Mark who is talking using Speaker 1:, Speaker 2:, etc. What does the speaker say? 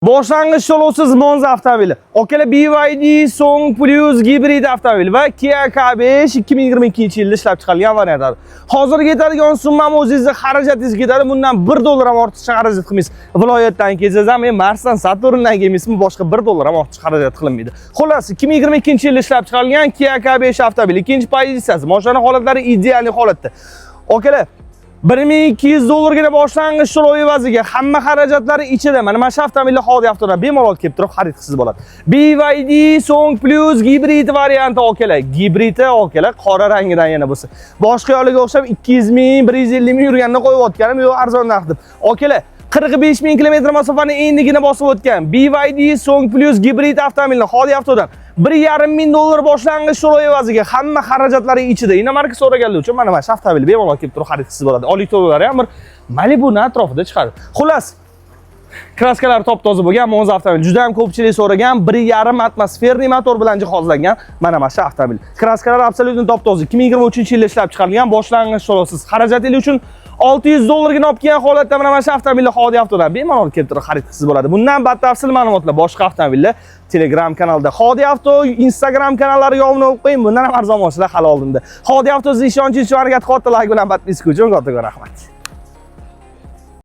Speaker 1: Boshlang'ich to'lovsiz Monza avtomobili. Akalar, BYD Song Plus gibrid avtomobil va Kia K5 2022-yilda ishlab chiqarilgan variantlar. Hozir ketadigan summam o'zingizni xarajatingiz ketadi. Bundan 1 dollar ham ortiqcha xarajat qilmaysiz. Viloyatdan kelsangiz ham, Marsdan, Saturndan kelmaysizmi, boshqa 1 dollar ham ortiqcha xarajat qilinmaydi. Xullas, 2022-yilda ishlab chiqarilgan Kia K5 avtomobili ikkinchi pozitsiyasi. Mashina holatlari ideal holatda. Akalar, 1200 dollargina boshlang'ich to'lov evaziga hamma xarajatlari ichida mana shu avtomobilni Hodi Avtodan bemalol kelib turib xarid qilsangiz bo'ladi. BYD Song Plus gibrid varianti, akalar, gibridi, akalar, qora rangidan yana bo'lsa. Boshqa yo'liga o'xshab 200 ming, 150 ming yurganini qo'yayotganim yo'q arzon narx deb. Akalar, 45 ming kilometr masofani endigina bosib o'tgan BYD Song Plus gibrid avtomobilni Hodi Avtodan 1,5 ming dollar boshlang'ich to'lov evaziga hamma xarajatlari ichida inomarka so'raganlar uchun mana shu avtomobilni bemalol kelib turib xarid qilsangiz bo'ladi. Oylik to'lovlari ham bir Malibu'ni atrofida chiqadi. Xullas, краска lari top toza bo'lgan Monza avtomobil juda ham ko'pchilik so'ragan 1,5 атмосферный motor bilan jihozlangan mana shu avtomobil. Краска lari абсолютно top toza. 2023-yilda ishlab chiqarilgan, boshlang'ich to'lovsiz. Xarajatingiz uchun 600 dollarga olib kelgan holatda mana shu avtomobilni Hodi Avtodan bemalol kelib turib xarid qilsangiz bo'ladi. Bundan batafsil ma'lumotlar boshqa avtomobillar Telegram kanalida, Hodi Avto Instagram kanallariga obuna bo'lib qo'ying. Bundan ham arzon mashinalar hali oldinda. Hodi Avto sizni ishonchingiz uchun harakat qilyapti. Like bilan подписка uchun kattakon rahmat.